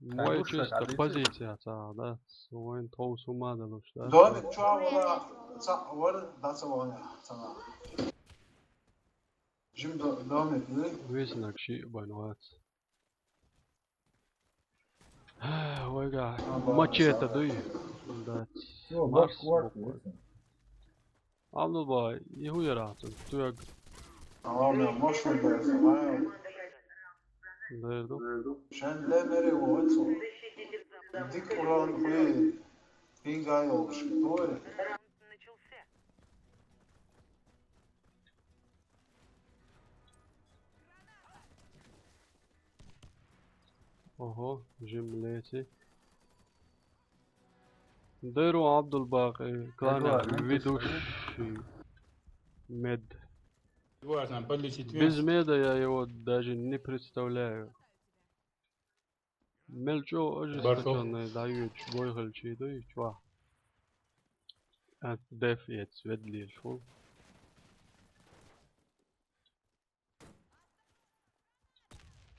Вай чисто позиция ца, да? Вайн тхов сума далуш, да? Домик чохь вара, ца, вара, да, ца вара, ца. Жим до-, домик, ну? Веснаг шиъ бан вац. Вайга мачете дуй? Дац. Всё, Марс бакъ, бакъ. Абдулбай, и хӀу яра цун? Туьг. Ала, мел машин дайса, ма. Дайр ду. Шен ле мере ву цу. Дик урон хуи. Пинга йолуш. Туй. Ого, жим лети. Деру Абдулбакъи, клана ведущий мед. Без меда я его даже не представляю. Мел чӀогӀа ожесточённый дӀайоьдуш гой хилчий дуй чохь. Деф ец ведлийла фу.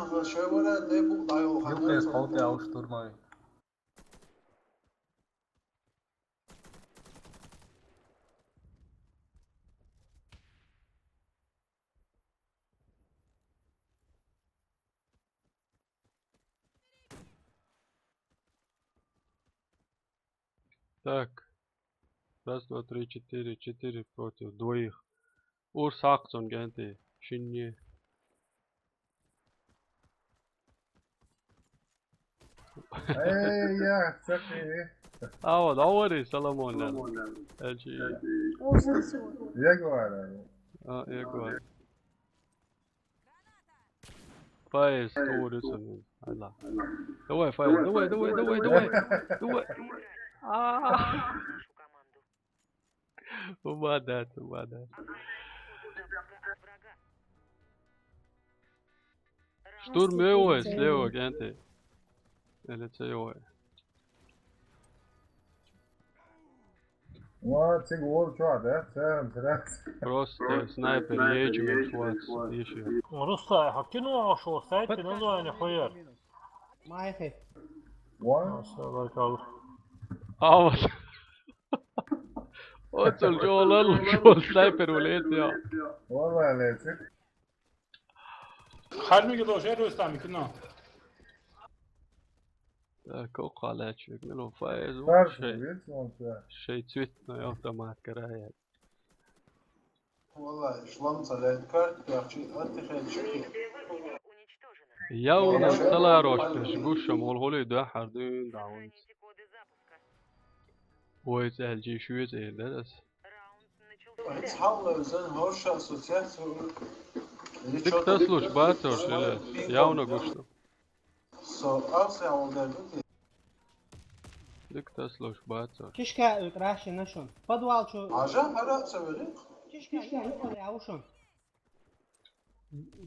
Янах шевара де бу дайо. Юкъес ханна халте ау штурмовик. Так. Раз, два, три, четыре. Четыре против двоих. Урс хьакхзон генти. Шинне. Эй, я, цакъи. Ава, давари, Соломон, да. Элчи. Ягуара. А, Ягуара. Файз, тур юсун. Айла. Давай, Файз, давай, давай, давай, давай. Давай. А. Убадат, убадат. Штурм его, слева, генти. Или це его. Ва, цига вол чу да, церан, церан. Просто снайпер, ечи мекшвац, ещё. Руслан, хакину ашо, сайт, название хояр. Майхи. Ва? Всё, баркал. А вот. Оцул жолал, жол снайпер улет, я. Валлай, летит. Хальмиги ло жер Руслан, кино. Так, около человек, ну, Файз, Файз, шей. Видите, он, да. Шей цветной автомат карая. Валлай, шлам цалет карт, яхчи, атти хел чики. Я уна саларош пеш гушам, ол холи да хардын даун. Ой, цел жи шует эндерес. Ой, цал лезен, хорошая ассоциация. Ты кто слушаешь, Батюш, или? Я уна гушам. Со, а, се, а, он, да, да. Дик тас лош бацар. Кишка, э, краще нашон. Подвал чё? Ажа, ара, се верик. Кишка, кишка, юкъа аушон.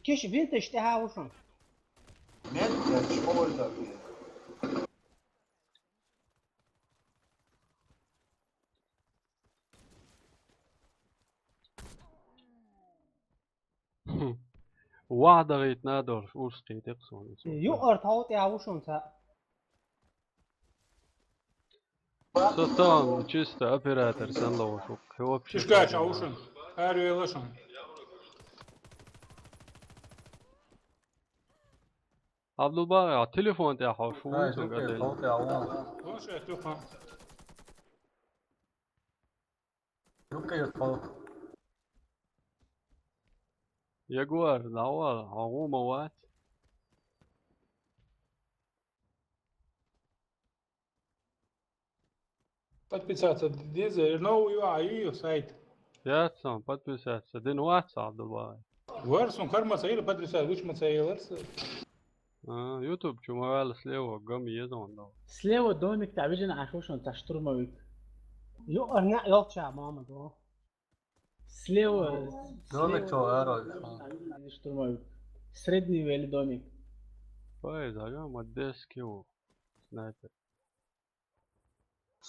Киш, винтаж те аушон. Нет, я школа да. Ваъда гъит надор, урс къитикъ сон. Юкъар тавти авушун са. Сатан, чисто оператор сан лавушук. Вообще. Тишкач авушун. Ар велашун. Абдулбар, я, телефон те хо, шу. Ай, сон супер, гадел. Супер, авун. Лош, я, тюха. Ягуар, давай, агъума вац. Подписаться, дизе, новый, а, и сайт. Я сам подписаться. Дин вац, Абдулбар. Версун, карма сайил подписаться, лучма сайил версун. А, YouTube чу ма вала слева гам езон да. Слева домик та вижен ашушон та штурмовик. Ё, арна ёлча, мама, до. Слева. Домик слева чё, аро, а, штурмовик. Средний вели домик. Ой, да, я мадески у. Снайпер.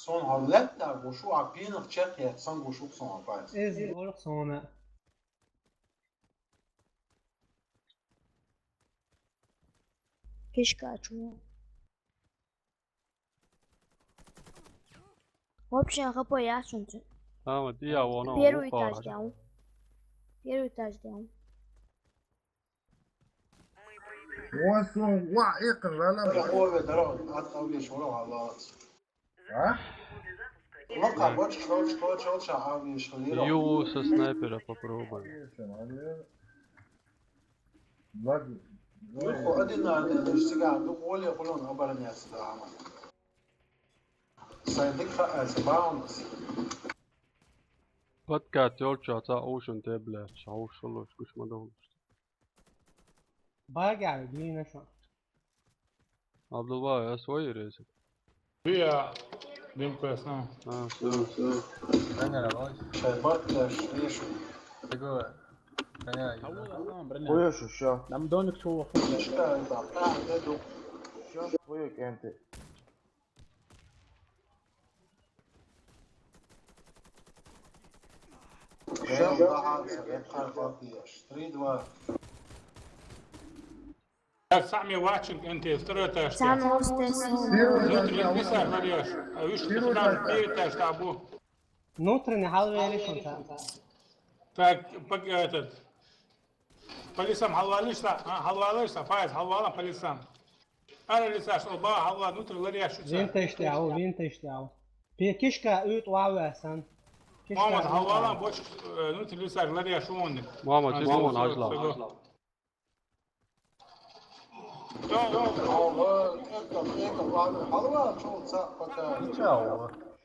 Сон гьар лаьтта гуш ву, а пенах чекхъяц, сан гуш ву сон апац. Из гуш ву сона. Кишка чу. Вообще, хапа ясунчу. А, вот я вон, первый этаж дяу. Первый этаж дяу. Вон сон, ва, экъин, ла, ла, ва. Хове, даро, ат, авлеш, вора, ала. А? Лака, боч, чоч, чоч, чоч, авлеш, хлира. Ю, со снайпера попробуем. Ладно. Ну, хо, один на один, лишь сега, ну, более хулон обороняться, да, ама. Сайдык ха, э, сабаунс. Подкат, ёлча, ца ушун те, блядь, ца ушулуш, кушмадовлуш. Багай, блин, а что? Абдулла, я свой резик. Я дым красным. А, всё, всё. Тренер, давай. Шайбат, я шлешу. Такое. Тренер, Алло, Алло, бреня. Хуя шо, ща. Нам домик чего? Мечта, это, а, я дум. Ща, хуя кенты. Ща. Три два. Так, сами вачин, Н Т, второй этаж. Сами остаём. Первый этаж, Внутренний, а, писар, вот. Варьёш. А видишь, первый этаж, первый этаж, табу. Внутренний, халвели шунта. Так, пок-, этот. Полисам халвалишса, а, халвалишса, Файз, халвалам полисам. Ара лиса, что ба, халва, внутрь ларьёш шуца. Винтаж тяу, винтаж тяу. Пе кишка ут лава сан. Кишка Мамад, ут халвалам лава. Боч, э, внутрь лиса, ларьёш шуонник. Мамад, а, чё, Мамад, сё, ажла. Сё, сё.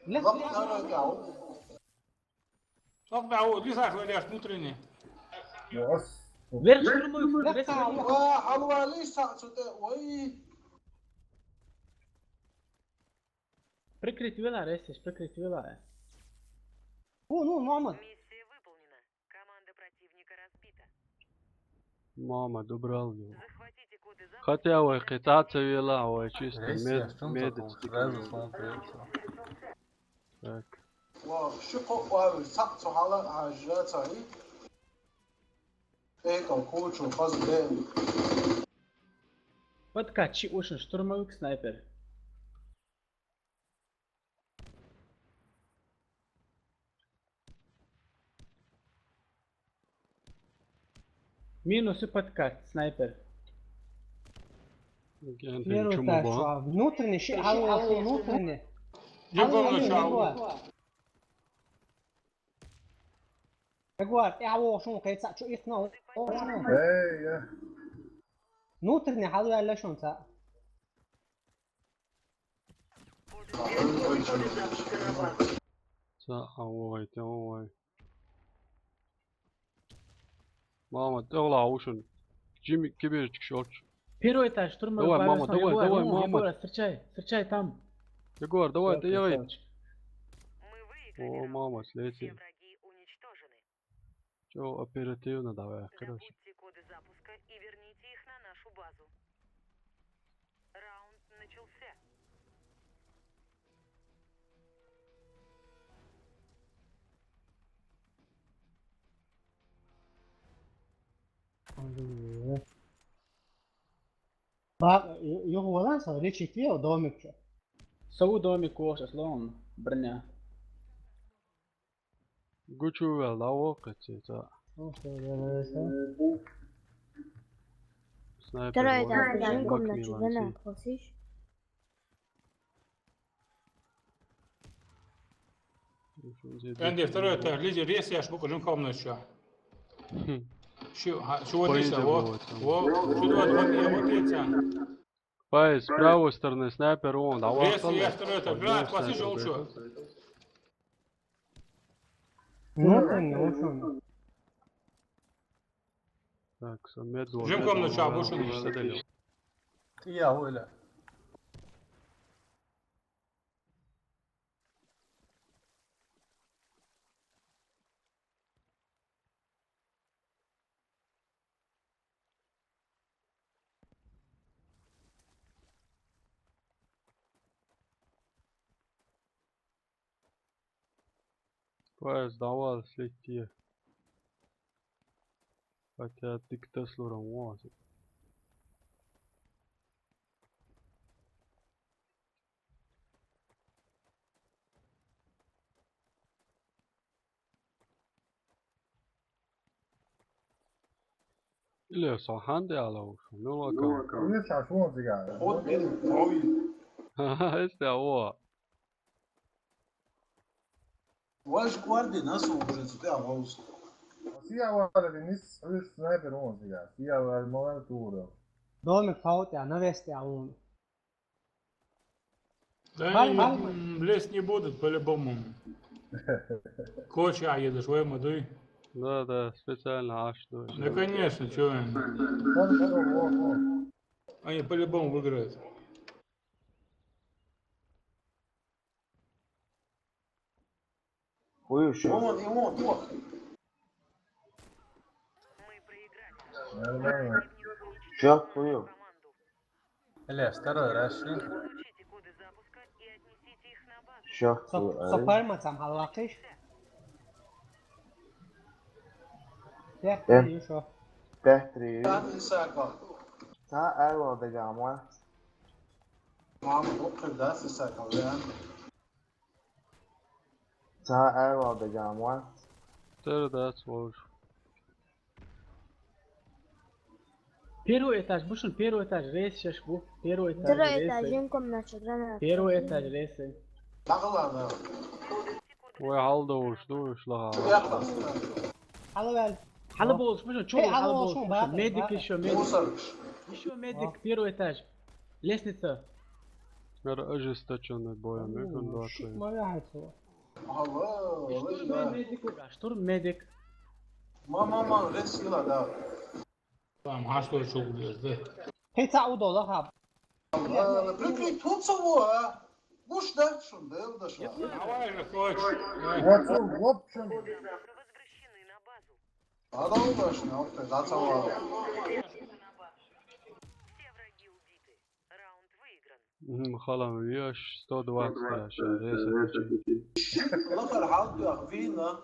Лех. Лех. Ох, да, вот, лиса, что лишь внутренний. Верх штурмуй, верх штурмуй. Ва, алва лиса, что ты, ой. Прикрыть вела, Ресис, прикрыть вела. О, ну, мама. Миссия выполнена. Команда противника разбита. Мама, добрал его. Захватите коды запуска. Хотя, ой, китайцы вела, ой, чисто. Рейс, мед-, я что он мед-, такого? Сразу смотрится. Так. Ва, ши къо-, ва, са-, цу хала, а, жа, цаи. Э, кал, кучу, хаз, бе. Подкат, чи ушин, штурмовик, снайпер. Минус и подкат, снайпер. Окей, Антон, первый чё мы этаж, ба? Шо, внутренний, ши, алло, шо, внутренний. Алло, алло, алло. Ягуар, я, о, шо, кайца, чё, их, ну, о, шо. Эй, я. Внутренний, алло, алло, шо, ца. Ца, авай, та, авай. Мама, ты гла ушин. Джимми, киберчик шорч. Первый этаж, штурмовик. Давай, мама, давай, давай, мама. Егор, встречай, встречай там. Егор, давай, ты ягай. О, мама, слети. Чё, оперативно давай, короче. Забудьте коды запуска и верните их на нашу базу. Раунд начался. Ба, ё-, ёх, валан са, речи тио домик чё. Сау домик кош, аслон, броня. Гучу вел, да, о, катета. Снайпер. Второй этаж, да, жим комнату, вена, классиш. Энди, второй этаж, лизи, рез, я ж буку жим комнату. Хм. Шу, ха, шу вот здесь, вот. Вот, вот, вот, вот, вот, вот. Пай, с правой стороны снайпер, он, да, вот. Если я второй этаж, блядь, классиш, он что? Ну, конечно. Так, со медленно. Жим комнату, а, больше не. Я, Оля. Поезд давал слетие. Хотя диктаслоран ваза. Или со хьан де алавуш? Ну, лака. Уйла чаш вон зига. Ход бен, ой. Эсте ава. Ваш гварди нас уже цу те аваус. Сия вара де нис уйла снайпер вон зига. Сия вара мала тура. Домик фаут я, навести авун. Да, они, м, лезть не будут, по-любому. Коча едешь, вы мадуй. Да, да, специально аж. Ну, конечно, чё они? Они по-любому выиграют. Хуй ещё. Вон, и вон, вон. Нормально. Чё, хуй? Бля, второй раз, что ли? Ща, Сап-, хуй, ай. Сапарма там халлакиш. Пять три, шо? Пять три. Та арва дагама. Мама, лукы да, сисакал, да? Цхьа аьлла дагам вац. Тера дац вож. Первый этаж, бу шун первый этаж, рейс шаш бу. Первый этаж, второй этаж, им комната, граната. Первый этаж, рейс. Вай хьалдовш ду, уш лаха. Хьалавал. Хьалаболш, бу шун, чу, хьалаболш, бу шун. Медик ещё, медик. Ещё медик, первый этаж. Лестница. Эр ожесточённый боем, эгон датвей. Штурм медик, штурм медик. Ма, ма, ма, рес йила, да. Там, а что ещё, блядь, да? Хеца удола, ха. Прикрыть, тут цого, а? Гуш, да, шун, да, да, шун. Давай же, хочешь. Вот, вот, вот, шун. Возвращены на базу. Надо удачно, вот это, да, цого. Все враги убиты. Раунд выигран. Мгм, халам, веш сто двадцать, я щас, я щас. Лахар хьалтуях вийна.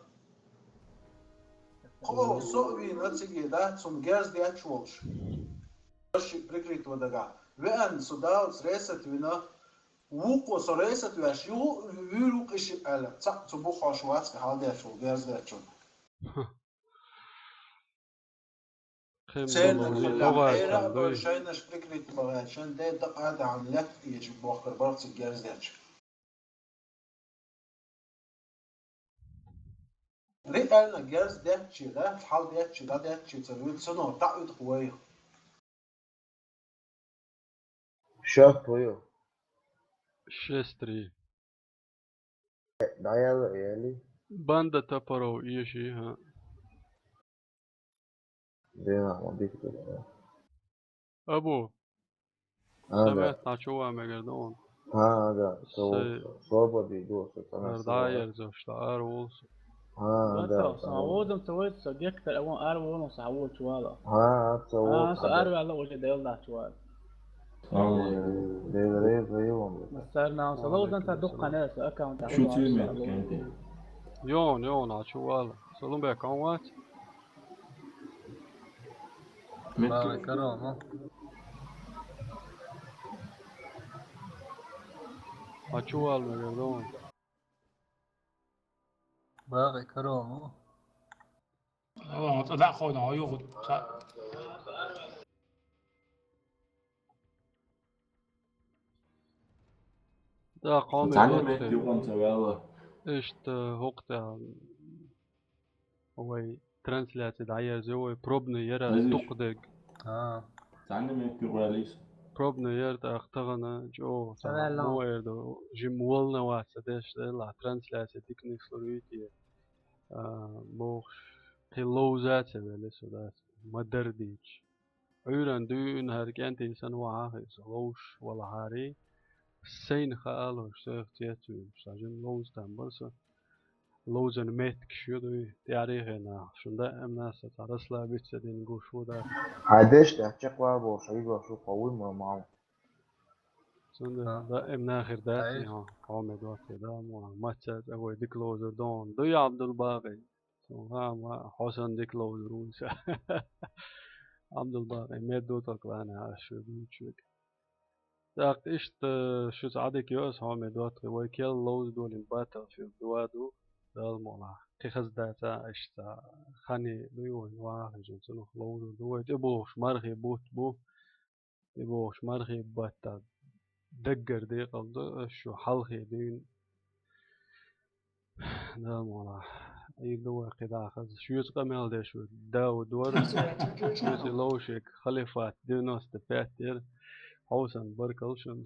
Кхо со вийна циге, да, цун герз дечволш. Ши прикрыть вадага. Веан су далц ресет вина. Вукъо со ресет веш, ю, виру къиши аля. Ца, цу бухаш вацка хьал дечвол, герз дечвол. Цернан хилла хӀера а бара шайнаш прикрыть багӀаьчан, де дакъа а дахьан летта тӀеча бохкар барх цига герз деча. Реально герз деччи, да? Хьал деччи, да, деччи ца вуьйцу, но таӀуьйту вай. Шо твоё? Шесть три. ДӀаяла, яли? Банда топоров иши, хӀа. Дена, ма дикта. Абу. А, да. Самет начува мегер да он. А, да. Со, со, свободи, до, со, самет. Да, ерзош, да, ар волс. А, да. Сан возам ца вайт, со гектар, а вон ар волну са вочувала. А, ца вочувала. А, со ар вала уже дел да чувала. Салам алейкум. Дел рез вайвон. Сар нам, салам алейкум. Духкана са аккаунт. Шу тиме кенти. Йон, йон, а чувала. Салам бе, кан вац? Мет. Баги каро, ма. А чувал мегер дон. Баги каро, ма. О, та да хона, о, югу. Да, къоми. Цани мет югун цавела. Ишта хукта. Вай трансляция дӀаерза вай пробный яра тукхадерг. А. Цани мет югу алис. Пробный яра тӀаккха тахана чӀо. Салам. Мо яра до жим волноваться деш дела трансляция дикнислур вити. А, бохш, кхин ловза ца веле со дас. Ма дардич. Ӏуьйран дуьйна хӀара кӀентий санна вахьа хеза, ловш вала хьари. Сайна хаалуш, сайх цецвиймаш, ца жин ловза там бара со. Ловзан меттигаш ю дуй, тӀаьхьарий хенахь, шун даимна со цхьа расслабиться дина гуш ву дара. Хьайн деш тӀехь чекхвар болуш, хьан йигош ву кхо вуй ма мама. Цундела даим нахера дац, хьо, хьо мед ватте да, мо, маца цӀа вай дика ловзур дон. Дуй Абдулбакъи. Цун ха ма, хьо сан дика ловзур ву ша. Абдулбакъи, мед ду тӀаккха лана, аш шу дийчуьг. ТӀаккха иштта шуца Ӏадика йо ас, хьо мед ватте, вай келла ловза долин баттал фил дуа ду, Дала мукъ лахь. Кхин хаза дац, иштта хани дуй вайн вахажин, цунах ловзур ду вай, тӀебогӀуш мархи бутт бу, тӀебогӀуш мархи батта даггара декъал ду, аш шу хьалхе дуьйна. Дала мукъ лахь. Ир ду вай кхидӀа хаза. Шуьца къамел деш ву Дауд вара. Шуьца ловшек Халифат девяносто пять яра. Хьовсан баркалла шуна.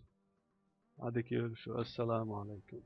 Ӏадика йойла шу. Ассаламу Ӏалайкум.